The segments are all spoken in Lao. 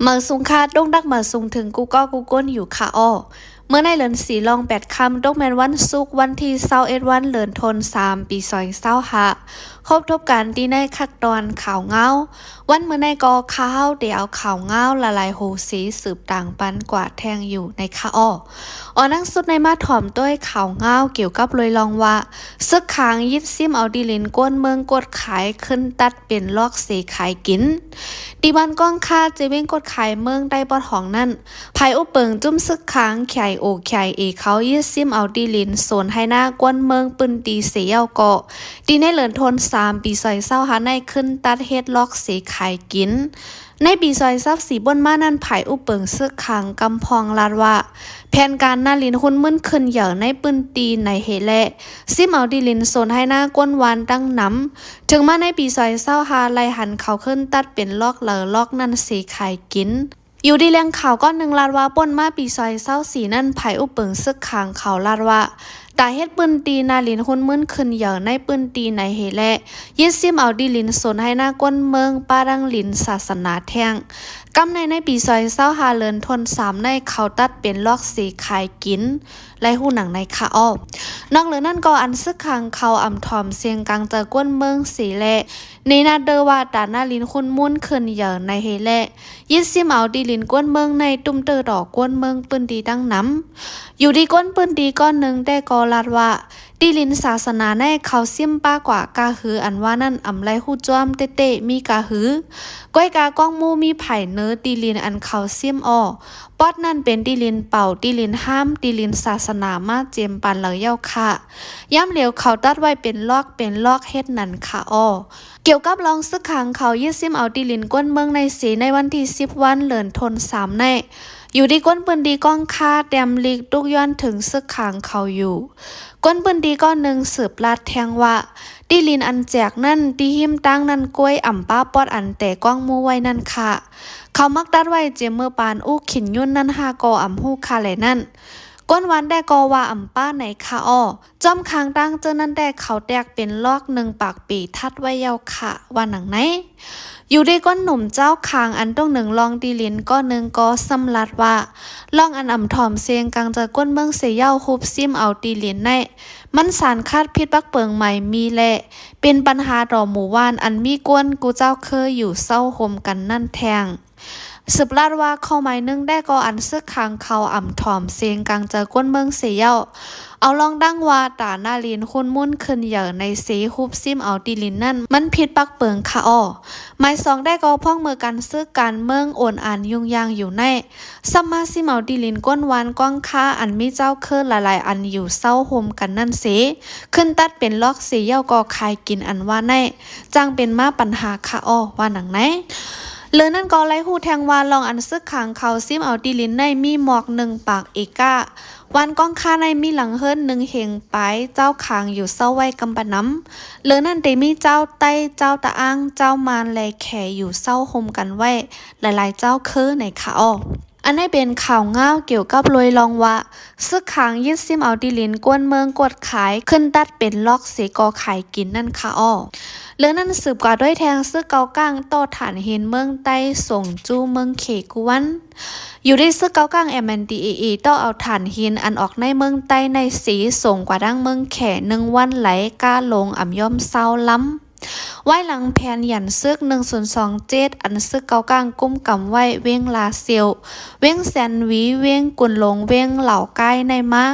ເໝີສູງຄ່ະ ດົງດັກເໝີສູງເຖິງກູ່ເກາະກູ່ກົ້ນຢູ່ຄ່ະເອາະ. ເມື່ອໃນເດືອນສີ່ລອງແປດຄ່ຳ ຕົກແມ່ນວັນສຸກ ວັນທີຊາວເອັດ ວັນເດືອນໂທນສາມ ປີສອງພັນຊາວຫ້າ ພົບທົບກັນທີ່ໃນຄັກຕອນຂ່າວງາວ. ວັນມື້ໃນກໍຂ້າເຮົາໄດ້ເອົາຂ່າວງາວຫຼາຍໆໂຮເສສືບຕາງປັນກວ່າແທ່ງຢູ່ໃນຄ່ະເອາະ. ອອນໜັງສຸດໃນມາຖອມດ້ວຍຂ່າວງາວກ່ຽວກັບໂດຍລອງວ່າ ຊຶກຂາງຍຶດຊິມເອົາທີ່ດິນກ້ວນເມືອງກວດຂາຍ ຂຶ້ນຕັດເປັນລັອກເສຂາຍກິນ. ທີ່ບ້ານກອງຄາ ເຈວຽງກວດຂາຍ ເມືອງໄຕ້ປອດຫອງນັ້ນ ຝ່າຍອຸບເປິງຈຸ້ມຊຶກຂາງ ເຄໄອໂອ ເຄໄອເອ ເຂົາຍຶດຊິມເອົາທີ່ດິນສວນໄຮ່ນາກ້ວນເມືອງພື້ນທີ່ເສຍາວເກາະ ທີ່ໃນເດືອນໂທນສາມ ປີສອງພັນຊາວຫ້າ ໃນຂຶ້ນຕັດເຮັດລັອກເສຂາຍກິນ. ໃນປີສອງພັນຊາວສີ່ ບົນມານັ້ນ ຝ່າຍອຸບເປິງຊຶກຂາງກຳພອງລາດວ່າ ແຜນການນາລິນຮຸນມື່ນຂຶ້ນໃຫຍ່ໃນພື້ນທີ່ໃນເຮແລະ ຊິມເອົາທີ່ດິນສວນໄຮ່ນາກ້ວນຫວ່ານຕັ້ງນຳ. ເຖິງມາໃນປີສອງພັນຊາວຫ້າ ໄລ່ຫັນເຂົາຂຶ້ນຕັດເປັນລັອກ ແລະ ລັອກນັ້ນເສຂາຍກິນ. ຢູ່ທີ່ແຫຼ່ງຂ່າວກ້ອນໜຶ່ງລາດວ່າ ປົນມາປີສອງພັນຊາວສີ່ນັ້ນ ຝ່າຍອຸບເປິງຊຶກຂາງເຂົາລາດວ່າ ຕາເຮັດພື້ນທີ່ນາລິນຮຸນມື່ນຂຶ້ນໃຫຍ່ໃນພື້ນທີ່ໃນເຮແລະ ຍຶດຊິມເອົາທີ່ດິນສວນໄຮ່ນາກ້ວນເມືອງ ປະດັງດິນສາສະໜາແທ່ງ. ກຳໃນໃນປີສອງພັນຊາວຫ້າ ເດືອນໂທນສາມ ໃນເຂົາຕັດເປັນລັອກເສຂາຍກິນ ໄດ້ຮູ້ໜັງໃນຄ່ະເອາະ. ນອກເຫຼືອນັ້ນກໍອັນຊຶກຂາງເຂົາອຳຖອມສຽງກາງໃຈກ້ວນເມືອງເສແລະ ເນນາເດີວ່າ ຕານາລິນຮຸນມູນຂຶ້ນໃຫຍ່ໃນເຮແລະ ຍຶດຊິມເອົາທີ່ດິນກ້ວນເມືອງໃນຕຸ້ມເຕີຕໍ່ກ້ວນເມືອງພື້ນທີ່ຕັ້ງນຳ. ຢູ່ທີ່ຄົນພື້ນທີ່ກ້ອນໜຶ່ງແຕ່ກໍລາດວ່າ ທີ່ດິນສາສະໜາໃນເຂົາຊິມປາກວ່າກະຮື ອັນວ່ານັ້ນອຳໄລຮູ້ຈ້ວມເຕະໆມີກະຮື. ກ້ອຍກາກ້ອງໝູ່ມີໃຜເນີທີ່ດິນອັນເຂົາຊິມອອກ ປອດນັ້ນເປັນທີ່ດິນເປົ່າ ທີ່ດິນຫ້າມ ທີ່ດິນສາສະໜາມາເຈັມປານເລີຍເຈົ້າຄ່ະ. ຍາມຫຼຽວເຂົາຕັດໄວ້ເປັນລັອກເປັນລັອກເຮັດນັ້ນຄ່ະເອາະ. ກ່ຽວກັບລອງຊຶກຂາງເຂົາຍຶດຊິມເອົາທີ່ດິນກ້ວນເມືອງໃນເສ ໃນວັນທີສິບ ວັນເດືອນໂທນສາມໃນ ຢູ່ທີ່ຄົນພື້ນທີ່ກ້ອງຄາ ແຕ່ມລິກຕຸກຍ້ອນເຖິງຊຶກຂາງເຂົາຢູ່. ຄົນພື້ນທີ່ກ້ອນໜຶ່ງສືບລາດແທ່ງວ່າ ທີ່ດິນອັນແຈກນັ້ນ ທີ່ຮິມທາງນັ້ນກ້ວຍອຳປາປອດອັນແຕ່ກ້ອງໝູ່ໄວ້ນັ້ນຄ່ະ. ເຂົາມັກຕັດໄວ້ເຈັມເມີປານອູກຂິນຍຸ່ນນັ້ນຫາກໍອຳຮູ້ຄ່ະແລະນັ້ນ. ກ້ວນຫວ່ານແຕ່ກໍວ່າອຳປາໃນຄ່ະເອາະ. ຈ້ອມຄາງຕັ້ງເຈີນັ້ນແຕ່ເຂົາແຕກເປັນລັອກໜຶ່ງປາກປີທັດໄວ້ເຈົ້າຄ່ະ ວ່າໜັງໃນ. ຢູ່ທີ່ກົ້ນໜຸ່ມເຈົ້າຄາງອັນຕົງໜຶ່ງລອງທີ່ດິນກ້ອນໜຶ່ງກໍສຳລັດວ່າ ລອງອັນອຳຖອມເຊງກາງໃຈກ້ວນເມືອງເສເຍົາຮຸບຊິມເອົາທີ່ດິນໃນ ມັນສານຄັດຜິດປັກເປິງໃໝ່ມີແລະ ເປັນບັນຫາຕໍ່ໝູ່ບ້ານອັນມີກ້ວນກູ່ເຈົ້າເຄີຍຢູ່ເຊົ່າໂຮມກັນນັ້ນແທ່ງ. ສືບລາດວ່າ ຂໍ້ໝາຍໜຶ່ງແຕ່ກໍອັນຊຶກຂາງເຂົາອຳຖອມເຊງກາງໃຈກ້ວນເມືອງເສເຍົາ ເອົາລອງດັ່ງວ່າ ຕານາລິນຮຸນມູນຂຶ້ນໃຫຍ່ໃນເສ ຮຸບຊິມເອົາທີ່ດິນນັ້ນ ມັນຜິດປັກເປິງຄ່ະເອາະ. ໝາຍສອງແຕ່ກໍພ້ອງເມືອກັນຊຶກການເມືອງໂອນອານຫຍຸ້ງຍາງຢູ່ໃນ ສາມາດຊິມເອົາທີ່ດິນກ້ວນຫວ່ານກອງຄາ ອັນມີເຈົ້າເຄີຍຫຼາຍໆອັນຢູ່ເຊົ່າໂຮມກັນນັ້ນເສ ຂຶ້ນຕັດເປັນລັອກເສເຍົາກໍຂາຍກິນອັນວ່າໃນ ຈັ່ງເປັນມາປັນຫາຄ່ະເອາະ ວ່າໜັງໃນ. ເຫຼືອນັ້ນກໍໄດ້ຮູ້ແທ່ງວ່າ ລອງອັນຊຶກຂາງເຂົາຊິມເອົາທີ່ດິນໃນມີໝອກໜຶ່ງປາກເອກາ ຫວ່ານກອງຄາໃນມີຫຼັງເຮືອນໜຶ່ງເຮັງປາຍ ເຈົ້າຄາງຢູ່ເຊົ່າໄວ້ກຳປະນຳ. ເຫຼືອນັ້ນເຕມີເຈົ້າໄຕ້ ເຈົ້າຕະອ້າງ ເຈົ້າມານ ແລະ ແຂຢູ່ເຊົ່າໂຮມກັນໄວ້ຫຼາຍໆເຈົ້າເຄີຍໃນຄ່ະເອາະ. ອັນໃດເປັນຂ່າວງາວກ່ຽວກັບໂດຍລອງວ່າ ຊຶກຂາງຍຶດຊິມເອົາທີ່ດິນກ້ວນເມືອງກວດຂາຍ ຂຶ້ນຕັດເປັນລັອກເສກໍຂາຍກິນນັ້ນຄ່ະເອາະ. ເລື່ອງນັ້ນສືບກວ່າດ້ວຍແທ່ງຊຶກເກົາກ້າງຕໍ່ຖ່ານຫີນເມືອງໃຕ້ ສົງຈູ່ເມືອງເຂກູວັນ. ຢູ່ທີ່ຊຶກເກົາກ້າງ ເອັມເອັນດີເອເອ ຕໍ່ເອົາຖ່ານຫີນອັນອອກໃນເມືອງໃຕ້ໃນເສ ສົ່ງກວ່າທາງເມືອງແຂໜຶ່ງວັນໄຫຼ ກ້າຫຼົງອຳຍອມຊາວລຳ. ວາຍຫຼັງແຜນຢັນຊຶກໜຶ່ງສູນສອງເຈັດ ອັນຊຶກເກົາກ້າງກຸມກຳໄວ້ ວຽງລາຊຽວ ວຽງແສນຫວີ ວຽງກຸນຫຼົງ ວຽງເຫຼົ່າກາຍໃນມາ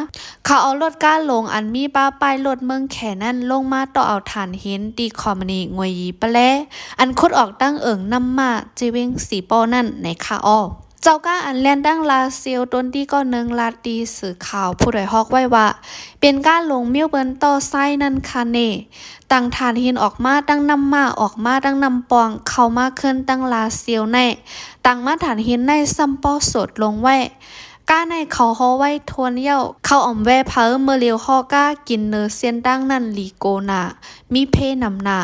ເຂົາເອົາລົດກ້າຫຼົງອັນມີປະປ້າຍລົດເມືອງແຂນັ້ນ ລົງມາຕໍ່ເອົາຖ່ານຫີນທີ່ຄອມມານີງວຍຢີປະແລ ອັນຂຸດອອກຕັ້ງເອີ່ງນ້ຳມ້າ ເຈວຽງສີປໍ້ນັ້ນໃນຄ່ະເອາະ. ເຈົ້າກ້າອັນແລ່ນຕັ້ງລາຊຽວ ຕົນທີ່ກໍໜຶ່ງລາດທີ່ສື່ຂ່າວຜູ້ດອຍຮອກໄວ້ວ່າ ເປັນກ້າຫຼົງມິ້ວເພິ່ນຕໍ່ຊ້າຍນັ້ນຄະເນ. ຕັ້ງຖ່ານຫີນອອກມາຕັ້ງນ້ຳມ້າ ອອກມາຕັ້ງນ້ຳປ່ອງ ເຂົ້າມາເຂື່ອນຕັ້ງລາຊຽວໃນ ຕັ້ງມາຖ່ານຫີນໃນຊ້ຳປໍ້ໂສດລົງໄວ້. ກ້າໃນເຂົາຫໍ່ໄວ້ທວນເຍົາ ເຂົາອຳແວ່ເຜີ ເມື່ອຫຼຽວຫໍ່ກ້າກິນເນີເສັ້ນຕັ້ງນັ້ນຫຼີໂກນາ ມີເພນຳໜ້າ.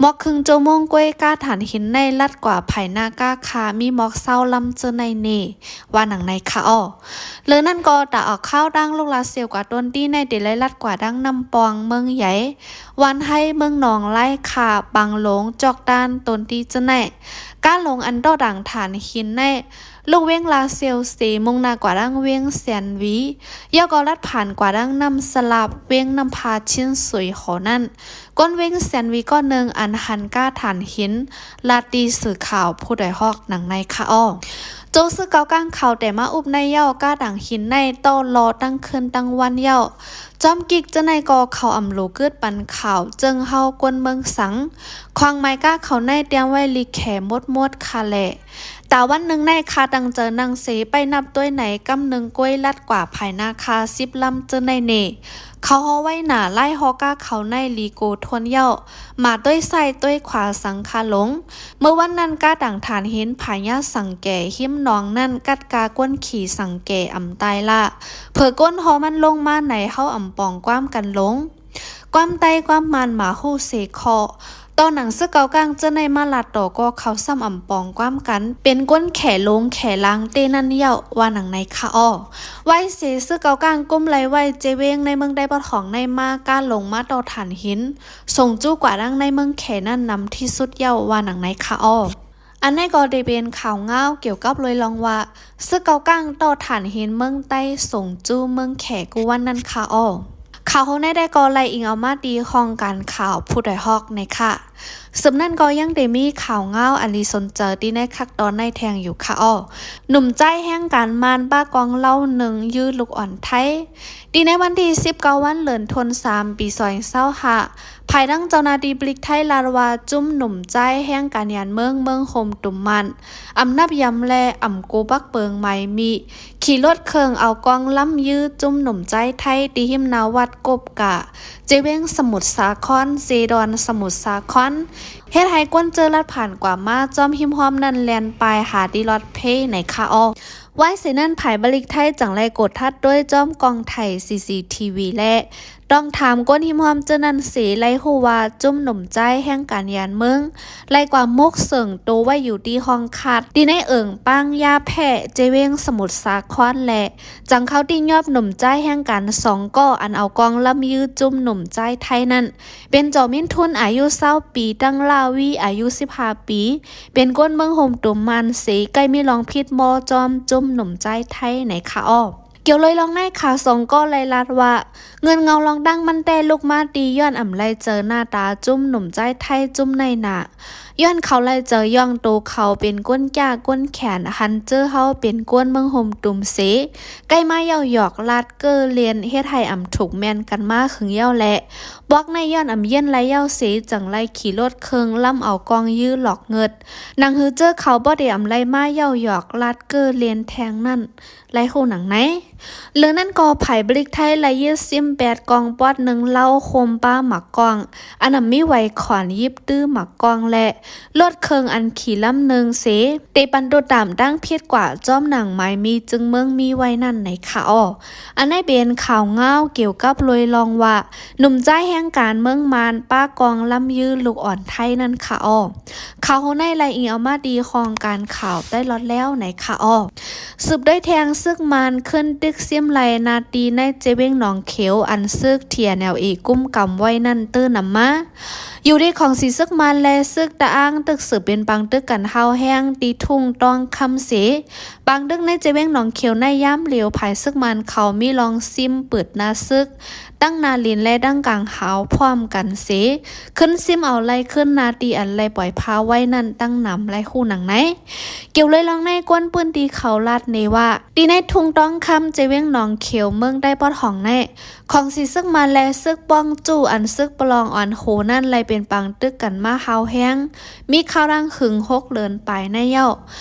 ໝອກຄຶ່ງຊົ່ວໂມງກ້ວຍກ້າຖ່ານຫີນໃນລັດກວ່າພາຍໜ້າກ້າຄາ ມີໝອກຊາວລຳເຈີໃນເນ ວ່າໜັງໃນຄ່ະເອາະ. ເລີນັ້ນກໍຕາອອກຂ່າວຕັ້ງລູກລາຊຽວກວ່າຕົນທີ່ໃນເຕໄລລັດກວ່າດັ່ງນ້ຳປ່ອງເມືອງໃຫຍ່ ວັນໄຮ ເມືອງໜອງລາຍຄາ, ບັງຫຼົງ, ຈອກດານ, ໂຕນຕີ ເຈົ້າໃນ. ກ້າຫຼົງອັນຕໍ່ຖັງຖ່ານຫີນໃນ ລູກວຽງລາຊຽວເຊ, ມຸ່ງໜ້າກວ່າທາງວຽງແສນຫວີ, ແລ້ວກໍລັດຜ່ານກວ່າທາງນ້ຳສະຫຼາບ, ວຽງນ້ຳພາ, ຊິນສຸຍ ຫໍນັ້ນ. ຄົນວຽງແສນຫວີກ້ອນໜຶ່ງ ອັນຫັນກ້າຖ່ານຫີນ ລາດຕິດສື່ຂ່າວຜູ້ດອຍຮອກ ດັ່ງໃນຄະເອາະ. ໂຈຊື່ເກົາກ້າງເຂົາແຕ່ມາອຸບໃນເຍົາກ້າຖັງຫີນໃນ ຕໍ່ລໍຕັ້ງຄືນຕັ້ງວັນເຍົາ. ຈອມກິກເຈົ້າໃນກໍເຂົາອຳໂຫຼກຶດປັນຂ່າວ ເຈີງເຮົາກົນເມືອງສັງ. ຄວາມໝາຍກ້າເຂົາໃນຕຽມໄວ້ລິແຂໝົດໆ ຄະແລ. ຕາວັນໜຶ່ງໃນ ຂ້າຕັ້ງໃຈນັ່ງເສ ໄປນັບຕົວໃນກຳໜຶ່ງ ກວຍລັດກວ່າພາຍນາຄາສິບລຳເຈີໃນເນ. ເຂົາຫໍໄວ້ໜ້າ ລາຍຫໍກ້າເຂົາໃນລີໂກທົນເຍົາ. ມາຕົວຊ້າຍຕົວຂວາສັງຄາຫຼົງ. ເມື່ອວັນນັ້ນ ກ້າຕ່າງຖານເຫັນພະຍາສັງແກ ຮິມໜອງນັ້ນ ກັດກາກົນຂີ່ສັງແກອຳຕາຍລະ. ເຜີກົນຫໍມັນລົງມາໃນ ເຮົາອຳປອງຄວາມກັນຫຼົງ. ຄວາມໄຕ້ຄວາມມານມາຮູ້ເສເຄາະ. ຕໍ່ໜັງເສື້ອເກົາກ້າງເຈີໃນມາລາດຕໍ່ກໍເຂົາຊ້ຳອຳປອງຄວາມກັນ ເປັນກົນແຂລົງແຂລາງເຕນັ້ນເຍົາ ວ່າໜັງໃນຄະເອາະ. ໄວເສເສື້ອເກົາກ້າງກຸມໄລ່ໄວ້ເຈວຽງໃນເມືອງໄດ້ປະຖອງໃນມາກ້າລົງມາຕໍ່ຖານຫີນ ສົ່ງຈູກວ່າດັ່ງໃນເມືອງແຂນັ້ນນຳທີ່ສຸດເຍົາ ວ່າໜັງໃນຄະເອາະ. ອັນໃນກໍໄດ້ເປັນຂ່າວງາວກ່ຽວກັບໂດຍລອງວ່າ ເສື້ອເກົາກ້າງຕໍ່ຖານຫີນເມືອງໃຕ້ ສົ່ງຈູເມືອງແຂກູວັນນັ້ນຄະເອາະ. ຂ່າວໂຮໃນໄດ້ກໍໄລ່ອີງເອົາມາຕີຫ້ອງການຂ່າວຜູ້ດອຍຮອກໃນຄະ. ເສີມນັ້ນກໍຍັງໄດ້ມີຂ່າວງາວອັນດີສົນໃຈ ທີ່ໃນຄັກຕອນໃນແທ່ງຢູ່ຄະເອາະ. ໜຸ່ມໃຈແຮງການມານປາກອງເລົ່າໜຶ່ງ ຢື້ລູກອ່ອນໄທ. ທີ່ໃນວັນທີສິບເກົ້າວັນເດືອນທັນສາ ປີສອງພັນຊາວຫ້າ ພາຍຫຼັງເຈົ້າໜ້າທີ່ປະລິກໄທລາດວ່າ ຈຸ້ມໜຸ່ມໃຈແຮງການຍານເມືອງ ເມືອງໂຮມຕຸມມານ ອຳນັບຢຳແລ ອຳກູປັກເປິງໄມມີ ຂີ່ລົດເຄື່ອງເອົາກອງລຳຢື້ຈຸ້ມໜຸ່ມໃຈໄທ ທີ່ຮິມໜ້າວັດກົບກາ ເຈວຽງສະໝຸດສາຄອນ ເຈດອນສະໝຸດສາຄອນ ເຮັດໃຫ້ຄົນເຈີລັດຜ່ານກວ່າມາຈອມຮິມຮ່ອມນັ້ນແລ່ນປ່າຍຫາທີ່ລອດເພໃນຄະເອາະ. ໄວເສນັ້ນ ພາຍບໍລິກໄທຈັ່ງໄດ້ກວດທັດໂດຍຈອມກ້ອງຖ່າຍ ຊີຊີທີວີ ແລະ ຕ້ອງຖາມຄົນຮິມຮ່ອມເຈີນັ້ນເສ ໄລ່ຮູ້ວ່າຈຸ້ມໜຸ່ມໃຈແຮງການຍານເມືອງ ໄລ່ກວ່າໝົກເສີງໂຕໄວ້ຢູ່ທີ່ຫ້ອງຄາດ ທີ່ໃນເອີ່ງປາງຢາແພະ ເຈວຽງສະໝຸດສາຄອນ ແລະ ຈັງເຂົ້າຕີຍອບໜຸ່ມໃຈແຮງການສອງກໍ ອັນເອົາກອງລຳຢື້ຈຸ້ມໜຸ່ມໃຈໄທນັ້ນ ເປັນເຈົ້າມິນທຸນອາຍຸຊາວປີ ຕັ້ງລາວີອາຍຸສິບຫ້າປີ ເປັນຄົນເມືອງໂຮມຕຸມມານເສ ໃກ້ມີລອງຜິດມໍ່ຈອມຈຸ້ມໜຸ່ມໃຈໄທໃນຄະເອາະ. ກ່ຽວໂດຍລອງໃນຂ່າວສອງກໍໄລ່ລາດວ່າ ເງື່ອນເງົາລອງຕັ້ງມັນແຕ່ລຸກມາຕີ ຍ້ອນອຳໄລ່ເຈີໜ້າຕາຈຸ້ມໜຸ່ມໃຈໄທຈຸ້ມໃນໜ້າ ຍ້ອນເຂົາໄລ່ເຈີຍ້ອງໂຕເຂົາເປັນຄົນຈ້າຄົນແຂນ ຫັນເຈີເຮົາເປັນຄົນເມືອງໂຮມຕຸມເສ ໃກ້ມາເຍົາະຢອກລາດເກີ່ລຽນ ເຮັດໃຫ້ອຳຖືກແມ່ນກັນມາເຄິ່ງເຍົາແລະ ບອກໃນຍ້ອນອຳຢ້ຽນໄລ່ເຍົາເສ ຈັ່ງໄລ່ຂີ່ລົດເຄື່ອງລຳເອົາກອງຢື້ຫຼອກເງິດ ໜັງຫືເຈີເຂົາບໍ່ໄດ້ອຳໄລ່ມາເຍົາະຢອກລາດເກີ່ລຽນແທ່ງນັ້ນ ໄລ່ຮູ້ໜັງໃນ. ເລື່ອງນັ້ນກໍພາຍບໍລິກໄທໄລ່ຍຶດຊິມແປດກ່ອງ ປອດໜຶ່ງເຫຼົ້າ ໂຄມປາໝາກກ້ອງ ອັນນຳມີໄວຂອນຢິບຕື້ໝາກກ້ອງ ແລະ ລົດເຄື່ອງອັນຂີ່ລຳໜຶ່ງເສ ເຕປັນໂຕຕາມທາງຜິດກວ່າ ຈອມໜັງໝາຍມີຈຶ່ງເມືອງມີໄວ້ນັ້ນໃນຄະເອາະ. ອັນໃນເປັນຂ່າວງາວກ່ຽວກັບໂດຍລອງວ່າ ໜຸ່ມໃຈແຮງການເມືອງມານ ປາກອງລຳຢື້ລູກອ່ອນໄທນັ້ນຄະເອາະ. ຂ່າວໂຮໃນໄລ່ອີງເອົາມາຕີຫ້ອງການຂ່າວໄຕ້ລອດແລ້ວໃນຄະເອາະ. ສືບດ້ວຍແທ່ງ ຊຶກມານຂຶ້ນຕຶກຊິມໄລ່ໜ້າທີ່ໃນເຈວຽງໜອງຂຽວ ອັນຊຶກ ທີເອັນແອລເອ ກຸມກຳໄວ້ນັ້ນຕື່ນນຳມາ. ຢູ່ທີ່ຂອງສີຊຶກມານ ແລະ ຊຶກຕະອາງ ຕຶກສືບເປັນປາງຕຶກກັນຮ້າວແຮງທີ່ທົ່ງຕ້ອງຄຳເສ. ປາງຕຶກໃນເຈວຽງໜອງຂຽວໃນຍາມຫຼຽວ ພາຍຊຶກມານເຂົາມີລອງຊິມປືດໜ້າຊຶກ ຕັ້ງໜ້າລິນ ແລະ ຕັ້ງກາງຫາວພ້ອມກັນເສ ຂຶ້ນຊິມເອົາໄລ່ຄືນໜ້າທີ່ອັນໄລ່ປ່ອຍພາໄວ້ນັ້ນຕັ້ງນຳ ໄລ່ຮູ້ໜັງໃນ. ກ່ຽວໂດຍລອງໃນ ຄົນພື້ນທີ່ເຂົາລາດເນວ່າ ທີ່ໃນທົ່ງຕ້ອງຄຳ ເຈວຽງໜອງຂຽວ ເມືອງໄດ້ປອດຫ້ອງໃນ ຂອງສີຊຶກມານ ແລະ ຊຶກປ້ອງຈູ້ ອັນຊຶກປະລອງອອນໂຫນັ້ນ ໄລ່ເປັນປາງຕຶກກັນມາຮ້າວແຮງ ມີຄາວດັງຫຶງຫົກເດືອນປາຍໃນເຍົາ.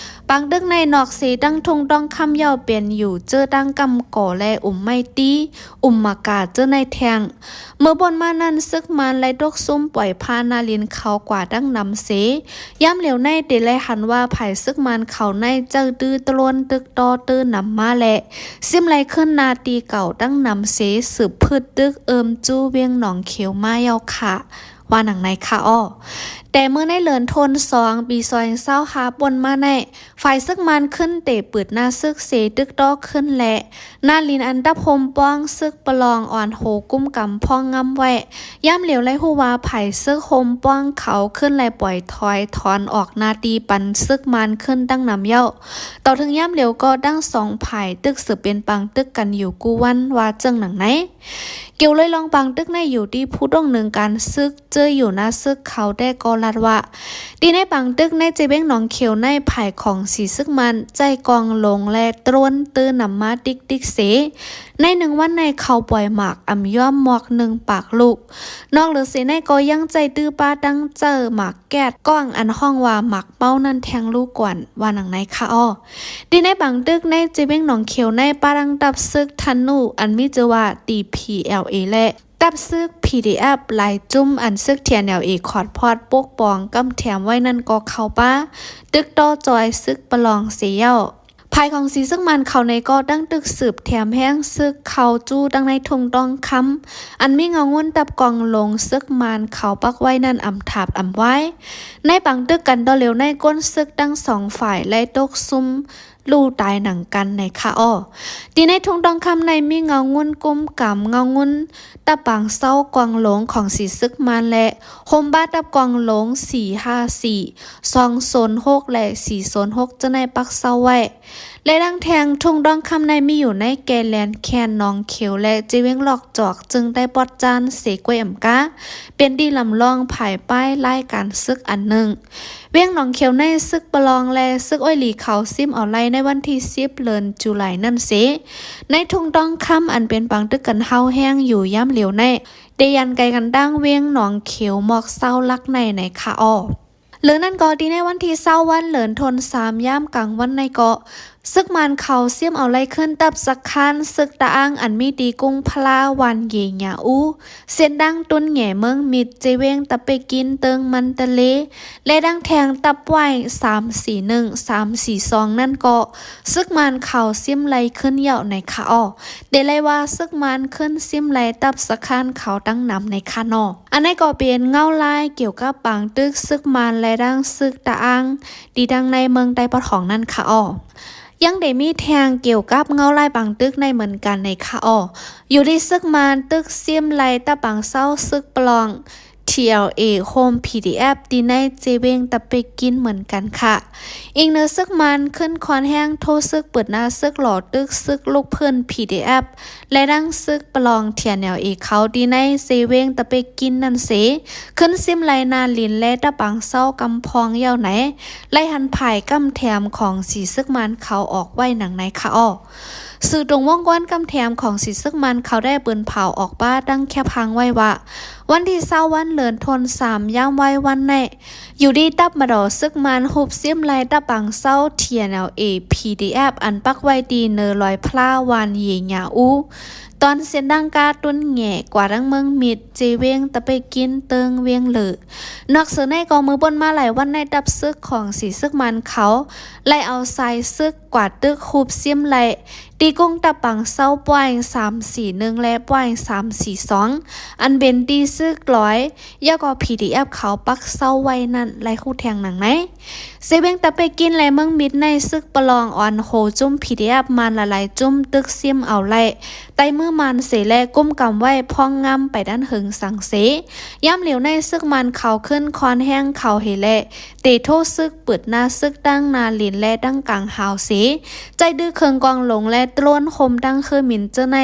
ປາງຕຶກໃນນອກເສຕັ້ງທົ່ງຕ້ອງຄຳເຍົາ ເປັນຢູ່ເຈີຕັ້ງກຳກໍ ແລະ ອຸມໄມ້ຕີ ອຸມໝາກກາເຈີໃນແທ່ງ. ເມື່ອບ່ອນມານັ້ນ ຊຶກມານໄລ່ຕົກຊຸມປ່ອຍພານາລິນເຂົາກວ່າຕັ້ງນຳເສ. ຍາມຫຼຽວໃນເຕໄລ່ຫັນວ່າ ພາຍຊຶກມານເຂົາໃນເຈົ້າຕື້ຕະໂລນຕຶກຕໍ່ຕື່ນນຳມາ ແລະ ຊິມໄລ່ຄືນໜ້າທີ່ເກົ່າຕັ້ງນຳເສ ສືບພືດຕຶກເອີ້ມຈູ້ວຽງໜອງຂຽວມາເຍົາຂະ. ວ່າໜັງໃນຄະອໍ. ແຕ່ເມື່ອໃນເດືອນໂທນສອງ ປີສອງພັນຊາວຫ້າ ປົນມາໃນ ຝ່າຍເສິກມານຂຶ້ນເຕະປືດໜ້າເສິກເສຕຶກຕໍ່ຂຶ້ນ ແລະ ໜ້າດິນອັນດັບໂຮມປ້ອງເສິກປະລອງອ່ອນໂຫກຸມກຳພອງງຳໄວ້. ຍາມຫຼຽວໄດ້ຮູ້ວ່າ ຝ່າຍເສິກໂຮມປ້ອງເຂົາຂຶ້ນໄດ້ປ່ອຍຖອຍຖອນອອກໜ້າທີ່ປັນເສິກມານຂຶ້ນຕັ້ງນຳເຍົາ. ຕໍ່ເຖິງຍາມຫຼຽວກໍທັງສອງຝ່າຍຕຶກສືບເປັນປາງຕຶກກັນຢູ່ກູ້ວັນ ວ່າເຊິ່ງໜັງໃນ. ກ່ຽວເລີຍລອງປາງຕຶກໃນຢູ່ທີ່ຜູ້ຕ້ອງໜຶ່ງການເສິກ ເຈີຢູ່ໜ້າເສິກເຂົາແຕ່ກໍລັດວ່າ ທີ່ໃນປາງຕຶກໃນເຈວຽງໜອງຂຽວໃນ ຝ່າຍຂອງສີເສິກມານໃຊ້ກອງໂລງ ແລະ ໂດຣນຕື້ນຳມາຕິກໆເສ. ໃນໜຶ່ງວັນໃນເຂົາປ່ອຍໝາກອຳຍອມໝວກໜຶ່ງປາກລູກ. ນອກເຫຼືອເສໃນກໍຍັງໃຊ້ຕື້ປາຕັ້ງເຈີໝາກແກ້ດກ້ອງອັນຮ້ອງວ່າໝາກເປົ້ານັ້ນແທງລູກກວນ ວ່າໜັງໃນຄະອໍ. ທີ່ໃນປາງຕຶກໃນເຈວຽງໜອງຂຽວໃນ ປະທັງຕັບເສິກທະນູອັນມີຊື່ວ່າ ທີພີແອລເອ ແລະ ຕັບເສິກ ພີດີເອັຟ ຫຼາຍຈຸ້ມອັນເສິກ ທີເອັນແອລເອ ຂອດພອດປົກປ້ອງກຳແຖມໄວ້ນັ້ນກໍເຂົ້າປ່າ ຕຶກຕໍ່ຈອຍເສິກປະລອງເສເຍົາ. ຝ່າຍຂອງສີເສິກມານເຂົາໃນກໍຕັ້ງຕຶກສືບແຖມແຮງເສິກເຂົ້າຈູ້ຕັ້ງໃນທົ່ງຕ້ອງຄຳ ອັນມີເງົາງຸ່ນຕັບກອງໂລງເສິກມານເຂົາປັກໄວ້ນັ້ນອຳທາບອຳວາຍ. ໃນປາງຕຶກກັນຕໍ່ເຫຼວໃນ ກົນເສິກທັງສອງຝ່າຍໄດ້ຕົກຊຸມ ລູຕາຍໜັງກັນໃນຄະອໍ. ທີ່ໃນທົ່ງຕ້ອງຄຳໃນມີເງົາງຸ່ນກຸມກຳເງົາງຸ່ນ ຕະປາງເຊົາກອງໂລງຂອງສີເສິກມານ ແລະ ໂຮມບ້ານຕະກອງໂລງ ສີ່ຫ້າສີ່ ສອງສູນຫົກ ແລະ ສີ່ສູນຫົກ ຈະໄດ້ປັກເຊົາໄວ້ ແລະ ດັ່ງແທ່ງທຸ່ງດອງຄຳໃນມີຢູ່ໃນແກ່ແລນແຄນໜອງຂຽວ ແລະ ເຈວຽງລອກຈອກ ຈຶ່ງໄດ້ປອດຈານເສກ້ວຍອຳກາ ເປັນທີ່ລຳລອງພາຍປ້າຍລາຍການເສິກອັນໜຶ່ງ. ວຽງໜອງຂຽວໃນ ເສິກປະລອງ ແລະ ເສິກອ້ອຍຫຼີເຂົາຊິມເອົາໄລ່ໃນວັນທີສິບ ເດືອນຈູລາຍນັ້ນເສ ໃນທຸ່ງດອງຄຳ ອັນເປັນປາງຕຶກກັນຮ້າວແຮງຢູ່ຍາມຫຼຽວໃນ ໄດ້ຢ້ານໄກກັນດັ່ງວຽງໜອງຂຽວໝອກເຊົາຫຼັກໃນ ໃນຄະອໍ. ເຫຼືອນັ້ນກໍທີ່ໃນວັນທີຊາວວັນ ເດືອນໂທນສາມ ຍາມກາງວັນໃນເກາະ ເສິກມານເຂົາຊິມເອົາໄລ່ຂຶ້ນຕັບສະຄານເສິກຕະອາງ ອັນມີທີ່ກຸງພະລາ ວັນເຢຍາອູ ເສັ້ນດັ່ງຕຸນແຫງເມືອງມິດ ເຈວຽງຕະເປກິນ ເຕີງມັນຕະເລ ແລະ ດັ່ງແທ່ງຕັບປວາຍ ສາມສີ່ໜຶ່ງ ສາມສີ່ສອງ ນັ້ນເກາະ ເສິກມານເຂົາຊິມໄລ່ຂຶ້ນເຍົາໃນຄະອໍ. ແຕ່ໄລ່ວ່າເສິກມານຂຶ້ນຊິມໄລ່ຕັບສະຄານເຂົາຕັ້ງນຳໃນຄະນໍ. ອັນໃນກໍເປັນເງົາລາຍກ່ຽວກັບປາງຕຶກເສິກມານ ແລະ ດັ່ງເສິກຕະອາງ ທີ່ຕັ້ງໃນເມືອງໃຕ້ປະຖອງນັ້ນຄະອໍ. ຍັງໄດ້ມີແທ່ງກ່ຽວກັບເງົາລາຍປາງຕຶກໃນເໝືອນກັນໃນຄະອໍ. ຢູ່ທີ່ເສິກມານຕຶກຊິມໄລ່ຕະປາງເຊົາເສິກປະລອງ ທີແອລເອ ໂຮມ ພີດີເອັຟ ທີ່ໃນເຈວຽງຕະເປກິນເໝືອນກັນຄະ. ອີງເໜືອເສິກມານຂຶ້ນຄອນແຮງໂທເສິກເປີດໜ້າເສິກຫຼໍ່ຕຶກເສິກລຸກພື້ນ ພີດີເອັຟ ແລະ ດັ່ງເສິກປະລອງ ທີແອນແອລເອ ເຂົາທີ່ໃນເຊວຽງຕະເປກິນນັ້ນເສ ຂຶ້ນຊິມໄລ່ນາລິນ ແລະ ຕະປາງເຊົາກຳພອງເຍົາໃນ ໄລ່ຫັນພາຍກຳແຖມຂອງສີເສິກມານເຂົາອອກໄວ້ໜັງໃນຄະອໍ. ສື່ຕົງວົງກ້ອນກຳແຖມຂອງສີເສິກມານເຂົາໄດ້ປືນເຜົາອອກປ້າຕັ້ງແຄບພັງໄວ້ວ່າ ວັນທີຊາວວັນ ເດືອນໂທນສາມ ຍາມໄວວັນໃນ ຢູ່ດີຕັບມະດໍເສິກມານ ຮູບຊິມໄລ່ຕະປາງເຊົາ ທີແອນແອລເອ ພີດີເອັຟ ອັນປັກໄວ້ທີ່ເນີລອຍພລາ ວັນເຢຍາອູ ຕອນເສັ້ນດັ່ງກາຕຸນແຫງກວ່າທັງເມືອງມິດ ເຈວຽງຕະເປກິນ ເຕີງວຽງເລີ. ນອກເສີນໃນກໍມື້ປົນມາຫຼາຍວັນໃນ ຕັບເສິກຂອງສີເສິກມານເຂົາ ໄລ່ເອົາສາຍເສິກກວ່າຕຶກຮູບຊິມໄລ່ ຕີກຸງຕະປາງເຊົາ ປວາຍສາມສີ່ໜຶ່ງ ແລະ ປວາຍສາມສີ່ສອງ ອັນເປັນຕີເສິກລອຍ ແລ້ວກໍ ພີດີເອັຟ ເຂົາປັກເຊົາໄວ້ນັ້ນ ໄລ່ຮູ້ແທ່ງໜັງໃນ. ເຊວຽງຕະເປກິນ ແລະ ເມືອງມິດໃນ ເສິກປະລອງອອນໂຮຈຸ້ມ ພີດີເອັຟ ມານຫຼາຍໆຈຸ້ມ ຕຶກຊິມເອົາໄລ່ ໃຕ້ມືມານເສ ແລະ ກຸມກຳໄວ້ພອງງາມໄປດ້ານເທິງສັງເສ. ຍາມຫຼຽວໃນ ເສິກມານເຂົາຂຶ້ນຄອນແຮງເຂົາເຮ ແລະ ເຕໂທເສິກ ເປີດໜ້າເສິກຕັ້ງໜ້າລິນ ແລະ ຕັ້ງກາງຫາວເສ ໃຊ້ດື້ເຄື່ອງກອງຫຼວງ ແລະ ໂດຣນ ໂຮມທັງເຄີື່ອບິນເຈີໃນ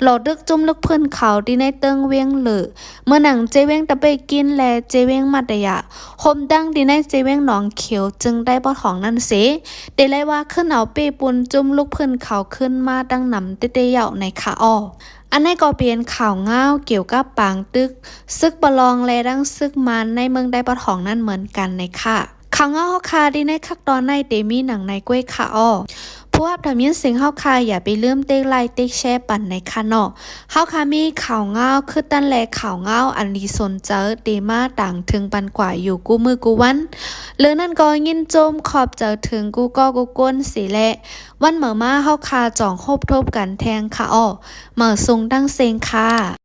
ຫຼໍ່ຕຶກຈຸ້ມລູກພື້ນເຂົາທີ່ໃນເຕີງວຽງເລີ ເໝືອນໜັງເຈວຽງຕະເປກິນ ແລະ ເຈວຽງມັດຕະຍາ ໂຮມທັງທີ່ໃນເຈວຽງໜອງຂຽວ ຈຶ່ງໄດ້ປະທ້ອງນັ້ນເສ ແຕ່ໄລ່ວ່າຂຶ້ນເອົາເປ້ປຸນຈຸ້ມລູກພື້ນເຂົາຂຶ້ນມາຕັ້ງນຳເຕໆເຍົາໃນຄະອໍ. ອັນໃນກໍເປັນຂ່າວງາວກ່ຽວກັບປາງຕຶກ ເສິກປະລອງ ແລະ ທັງເສິກມານໃນເມືອງໃຕ້ປະຖອງນັ້ນເໝືອນກັນໃນຄະ. ຂ່າວເງົາເຮົາຄາທີ່ໃນຄັກຕອນໃນເຕມີໜັງໃນກ້ວຍຄະອໍ. ຜູ້ຮັບຖາມຍິນເສຍງເຮົາຄາ ຢ່າໄປລືມເຕັກໄລເຕັກແຊປັນໃນຄະເນາະ. ເຮົາຄາມີຂ່າວເງົາຄືຕັນ ແລະ ຂ່າວເງົາອັນດີສົນໃຈເຕມາຕາງເຖິງປັນກວ່າຢູ່ກູ່ມື້ກູ່ວັນ. ເລີນັ້ນກໍຍິນຊົມຂອບໃຈເຖິງກູ່ກໍກູ່ຄົນເສ ແລະ ວັນເໝີມາເຮົາຄາຈອງພົບທົບກັນແທ່ງຄະອໍ. ເໝີສູງຕັ້ງເສັງຄະ.